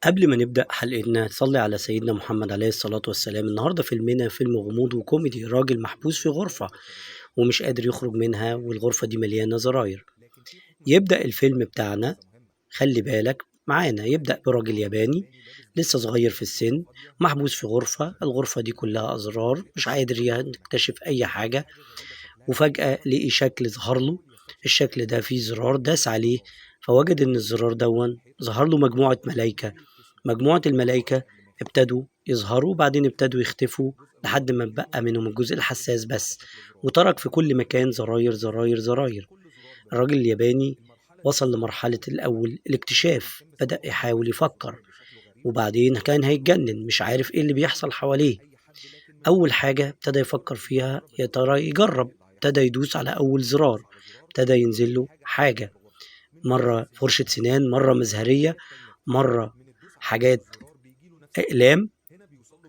قبل ما نبدأ حلقتنا صلي على سيدنا محمد عليه الصلاة والسلام. النهاردة فيلمنا فيلم غموض وكوميدي. راجل محبوس في غرفة ومش قادر يخرج منها، والغرفة دي مليانة زراير. يبدأ الفيلم بتاعنا، خلي بالك معانا، يبدأ براجل ياباني لسه صغير في السن، محبوس في غرفة، الغرفة دي كلها أزرار، مش قادر يكتشف أي حاجة. وفجأة لقي شكل ظهر له، الشكل ده فيه زرار، داس عليه فوجد إن الزرار دون ظهر له مجموعة ملايكة. مجموعة الملايكة ابتدوا يظهروا وبعدين ابتدوا يختفوا لحد ما بقى منهم الجزء الحساس بس، وترك في كل مكان زراير زراير زراير. الراجل الياباني وصل لمرحلة الأول الاكتشاف، بدأ يحاول يفكر، وبعدين كان هيتجنن، مش عارف ايه اللي بيحصل حواليه. أول حاجة ابتدى يفكر فيها يا ترى يجرب، ابتدى يدوس على أول زرار، ابتدى ينزل له حاجة، مرة فرشة سنان، مرة مزهرية، مرة حاجات أقلام.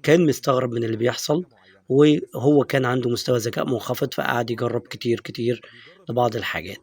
كان مستغرب من اللي بيحصل، وهو كان عنده مستوى ذكاء منخفض، فقعد يجرب كتير كتير لبعض الحاجات.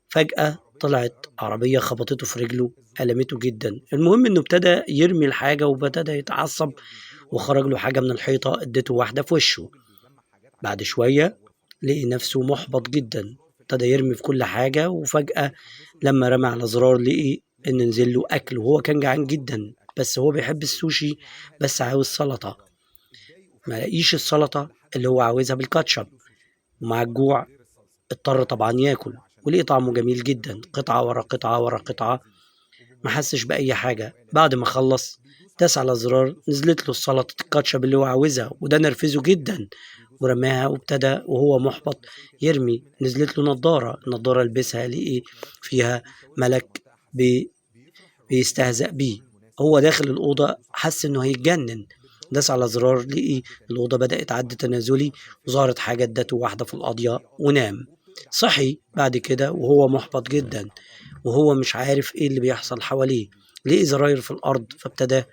فجأة طلعت عربية خبطته في رجله، ألمته جدا. المهم انه ابتدى يرمي الحاجة وابتدى يتعصب، وخرج له حاجة من الحيطة اديته واحدة في وشه. بعد شوية لقي نفسه محبط جدا، ابتدى يرمي في كل حاجة، وفجأة لما رمى على زرار لقي ان نزل له أكل، وهو كان جعان جدا، بس هو بيحب السوشي بس عاوز سلطة. ما لقيش السلطة اللي هو عاوزها بالكاتشب، ومع الجوع اضطر طبعا ياكل، ولقي طعمه جميل جدا، قطعة ورا قطعة ورا قطعة، ما حسش بأي حاجة. بعد ما خلص داس على زرار، نزلت له السلطة الكاتشب اللي هو عاوزها، وده نرفزه جدا ورماها، وابتدى وهو محبط يرمي. نزلت له نظارة، النظارة لبسها لقي فيها ملك بيستهزأ بيه. هو داخل الأوضة حس إنه هيتجنن، داس على زرار لقي الأوضة بدأت عد تنازلي، وظهرت حاجة ادته واحدة في القاضية ونام. صحي بعد كده وهو محبط جدا، وهو مش عارف ايه اللي بيحصل حواليه. لقي زراير في الأرض، فابتدى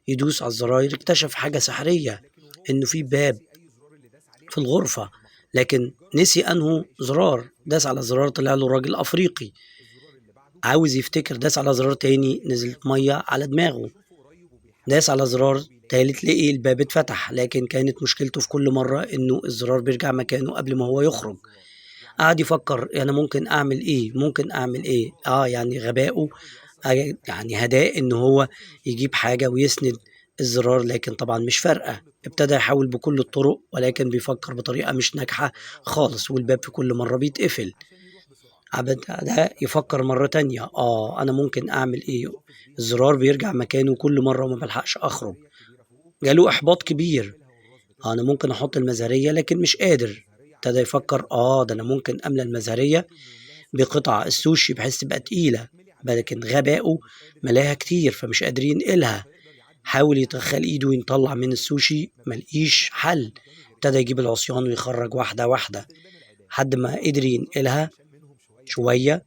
يدوس على الزراير، اكتشف حاجة سحرية، إنه في باب في الغرفة، لكن نسي أنه زرار. داس على زرار طلع له راجل أفريقي عاوز يفتكر، داس على زرار تاني نزلت مية على دماغه، داس على زرار تالت لقي الباب اتفتح، لكن كانت مشكلته في كل مرة إنه الزرار بيرجع مكانه قبل ما هو يخرج. قعد يفكر أنا ممكن أعمل إيه، ممكن أعمل إيه. يعني غبائه يعني هداه إن هو يجيب حاجة ويسند الزرار، لكن طبعا مش فارقة. ابتدى يحاول بكل الطرق، ولكن بيفكر بطريقة مش ناجحة خالص، والباب في كل مرة بيتقفل. عبد ده يفكر مرة تانية، أنا ممكن أعمل إيه، الزرار بيرجع مكانه كل مرة وما بلحقش أخرج. جاله إحباط كبير، أنا ممكن أحط المزهرية لكن مش قادر. ابتدى يفكر، ده أنا ممكن أملى المزهرية بقطع السوشي بحيث تبقى تقيلة، لكن غبائه ملاها كتير فمش قادر ينقلها. حاول يدخل ايده ويطلع من السوشي، ملقيش حل. ابتدى يجيب العصيان ويخرج واحدة واحدة لحد ما قدر ينقلها شوية،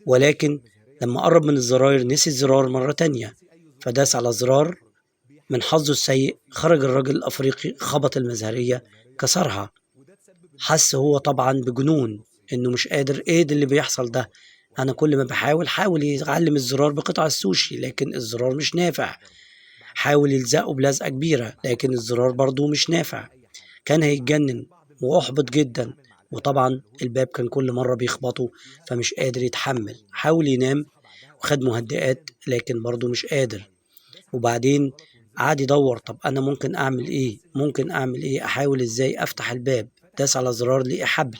ولكن لما قرب من الزراير نسي الزرار مرة تانية، فداس على زرار. من حظه السيء خرج الراجل الأفريقي، خبط المزهرية كسرها. حس هو طبعا بجنون انه مش قادر، ايه ده اللي بيحصل ده، انا كل ما بحاول. حاول يعلم الزرار بقطع السوشي لكن الزرار مش نافع، حاول يلزقه بلزقة كبيرة لكن الزرار برضو مش نافع. كان هيتجنن وأحبط جدا، وطبعا الباب كان كل مرة بيخبطه فمش قادر يتحمل. حاول ينام وخد مهدئات لكن برضو مش قادر. وبعدين قعد يدور، طب أنا ممكن أعمل إيه، ممكن أعمل إيه، أحاول إزاي أفتح الباب. داس على زرار لقي حبل،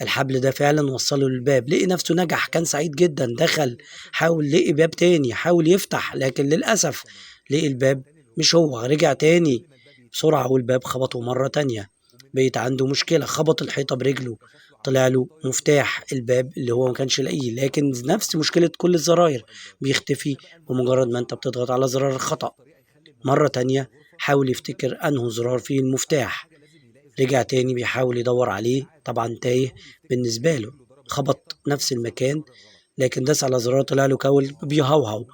الحبل ده فعلا وصله للباب، لقي نفسه نجح، كان سعيد جدا. دخل، حاول لقي باب تاني، حاول يفتح لكن للأسف لقي الباب مش هو. رجع تاني بسرعة والباب خبطه مرة تانية. بقيت عنده مشكلة، خبط الحيطة برجله، طلع له مفتاح الباب اللي هو ما كانش لاقيه، لكن نفس مشكلة كل الزراير بيختفي بمجرد ما انت بتضغط على زرار الخطأ. مرة تانية حاول يفتكر أنه زرار فيه المفتاح، رجع تاني بيحاول يدور عليه، طبعا تايه بالنسبة له، خبط نفس المكان لكن داس على زرار طلع له كلب بيهوهو،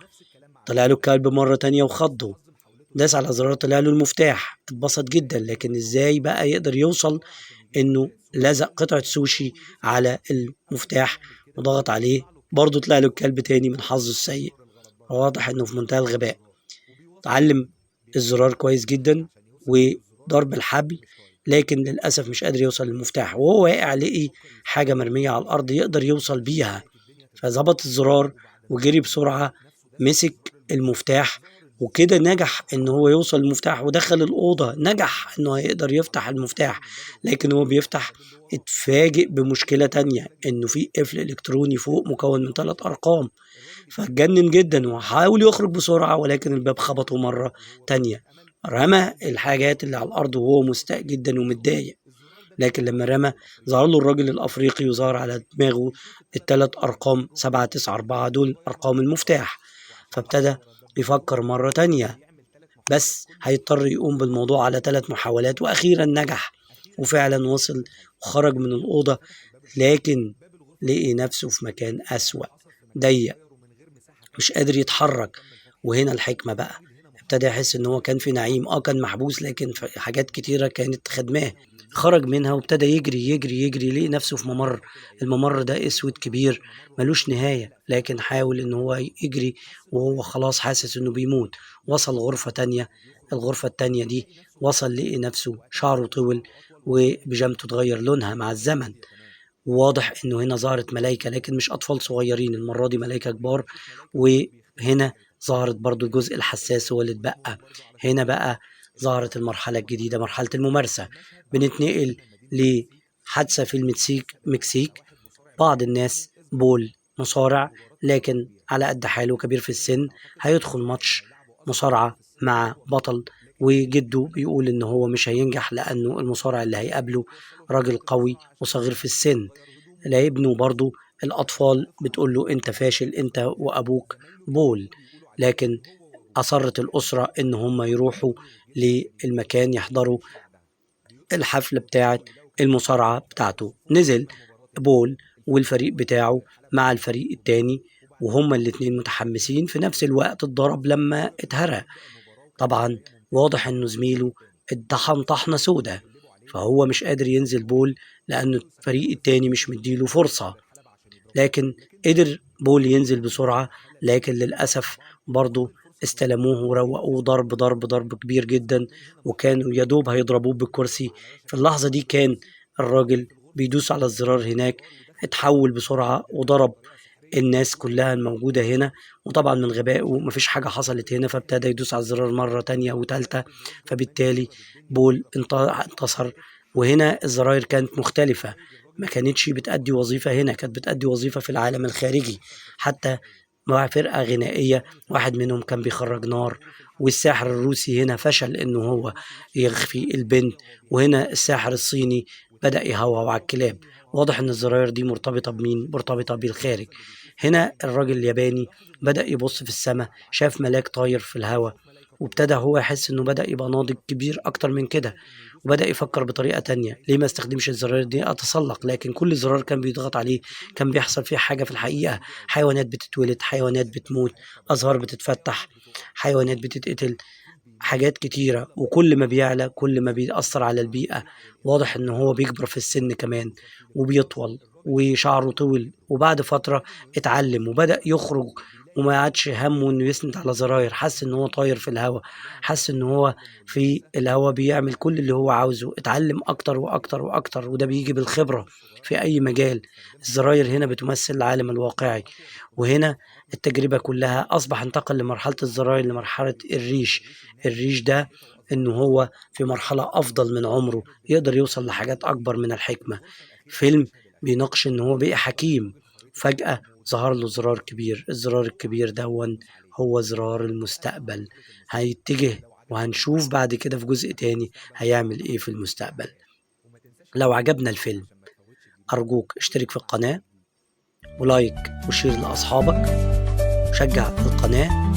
طلع له الكلب مرة تانية وخضه، داس على زرار طلع له المفتاح، اتبسط جدا. لكن ازاي بقى يقدر يوصل انه لزق قطعة سوشي على المفتاح وضغط عليه، برضه طلع له الكلب تاني من حظه السيء. واضح انه في منتهى الغباء. اتعلم الزرار كويس جدا وضرب الحبل، لكن للأسف مش قادر يوصل للمفتاح. وهو واقع لقي حاجة مرمية على الأرض يقدر يوصل بيها، فظبط الزرار وجري بسرعة مسك المفتاح، وكده نجح ان هو يوصل المفتاح ودخل الأوضة. نجح انه هيقدر يفتح المفتاح، لكن هو بيفتح اتفاجئ بمشكلة تانية، انه في قفل الكتروني فوق مكون من 3 ارقام. فاتجنن جدا وحاول يخرج بسرعة، ولكن الباب خبطه مرة تانية. رمى الحاجات اللي على الأرض وهو مستاء جدا ومتضايق، لكن لما رمى ظهر له الراجل الأفريقي وظهر على دماغه ال3 أرقام 7 9 4، دول أرقام المفتاح. فابتدى يفكر مرة تانية، بس هيضطر يقوم بالموضوع على 3 محاولات، وأخيرا نجح وفعلا وصل وخرج من الأوضة. لكن لقي نفسه في مكان أسوأ، ضيق، مش قادر يتحرك. وهنا الحكمة بقى، ابتدى يحس ان هو كان في نعيم، كان محبوس لكن في حاجات كتيرة كانت خدماه. خرج منها وابتدى يجري يجري يجري، لقي نفسه في ممر. الممر ده اسود كبير ملوش نهاية، لكن حاول ان هو يجري وهو خلاص حاسس انه بيموت. وصل غرفة تانية، الغرفة التانية دي وصل لقي نفسه شعره طول وبيجامته اتغير لونها مع الزمن. واضح انه هنا ظهرت ملايكة، لكن مش اطفال صغيرين، المرة دي ملايكة كبار. وهنا ظهرت برضو الجزء الحساس هو اللي اتبقى. هنا بقى ظهرت المرحلة الجديدة، مرحلة الممارسة. بنتنقل لحادثة في المكسيك. بعض الناس بول مصارع لكن على قد حاله، كبير في السن، هيدخل ماتش مصارعة مع بطل، وجده بيقول إن هو مش هينجح لأنه المصارع اللي هيقابله راجل قوي وصغير في السن. لا ابنه برضو الأطفال بتقول له أنت فاشل أنت وأبوك بول، لكن أصرت الأسرة إن هم يروحوا للمكان يحضروا الحفلة بتاعة المصارعة بتاعته. نزل بول والفريق بتاعه مع الفريق التاني، وهما الاتنين متحمسين. في نفس الوقت اتضرب لما اتهرى. طبعا واضح انه زميله اتطحن طحنة سودة، فهو مش قادر ينزل بول لأنه الفريق التاني مش مديله فرصة. لكن قدر بول ينزل بسرعة، لكن للأسف برضو استلموه وروقوه ضرب ضرب ضرب كبير جدا، وكانوا يدوب هيضربوه بالكرسي. في اللحظة دي كان الراجل بيدوس على الزرار هناك، اتحول بسرعة وضرب الناس كلها الموجودة هنا. وطبعا من غبائه مفيش حاجة حصلت هنا، فابتدى يدوس على الزرار مرة تانية وتالتة، فبالتالي بول انتصر. وهنا الزراير كانت مختلفة، ما كانتش بتأدي وظيفة هنا، كانت بتأدي وظيفة في العالم الخارجي. حتى مع فرقة غنائية واحد منهم كان بيخرج نار، والساحر الروسي هنا فشل انه هو يخفي البنت، وهنا الساحر الصيني بدأ يهوهو على الكلاب. واضح ان الزراير دي مرتبطة بمين؟ مرتبطة بالخارج. هنا الراجل الياباني بدأ يبص في السماء، شاف ملاك طاير في الهواء، وابتدى هو يحس انه بدأ يبقى ناضج كبير اكتر من كده، وبدأ يفكر بطريقة تانية، ليه ما استخدمش الزراير دي اتسلق؟ لكن كل زرار كان بيضغط عليه كان بيحصل فيه حاجة في الحقيقة، حيوانات بتتولد، حيوانات بتموت، أزهار بتتفتح، حيوانات بتتقتل، حاجات كتيرة. وكل ما بيعلى كل ما بيأثر على البيئة. واضح ان هو بيكبر في السن كمان وبيطول وشعره طول، وبعد فترة اتعلم وبدأ يخرج وما عادش همه انه يسند على زراير، حس ان هو طاير في الهواء، حس ان هو في الهواء بيعمل كل اللي هو عاوزه، اتعلم اكتر واكتر واكتر، وده بيجي بالخبرة في اي مجال. الزراير هنا بتمثل العالم الواقعي، وهنا التجربة كلها اصبح انتقل لمرحلة الزراير لمرحلة الريش. الريش ده انه هو في مرحلة افضل من عمره، يقدر يوصل لحاجات اكبر من الحكمة. فيلم بيناقش ان هو بقى حكيم، فجأة ظهر له زرار كبير، الزرار الكبير دون هو زرار المستقبل، هيتجه وهنشوف بعد كده في جزء تاني هيعمل ايه في المستقبل. لو عجبنا الفيلم أرجوك اشترك في القناة و like و share لأصحابك، شجع القناة.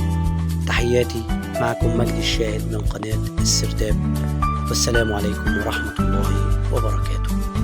تحياتي، معكم مجدي الشاهد من قناة السرداب، والسلام عليكم ورحمة الله وبركاته.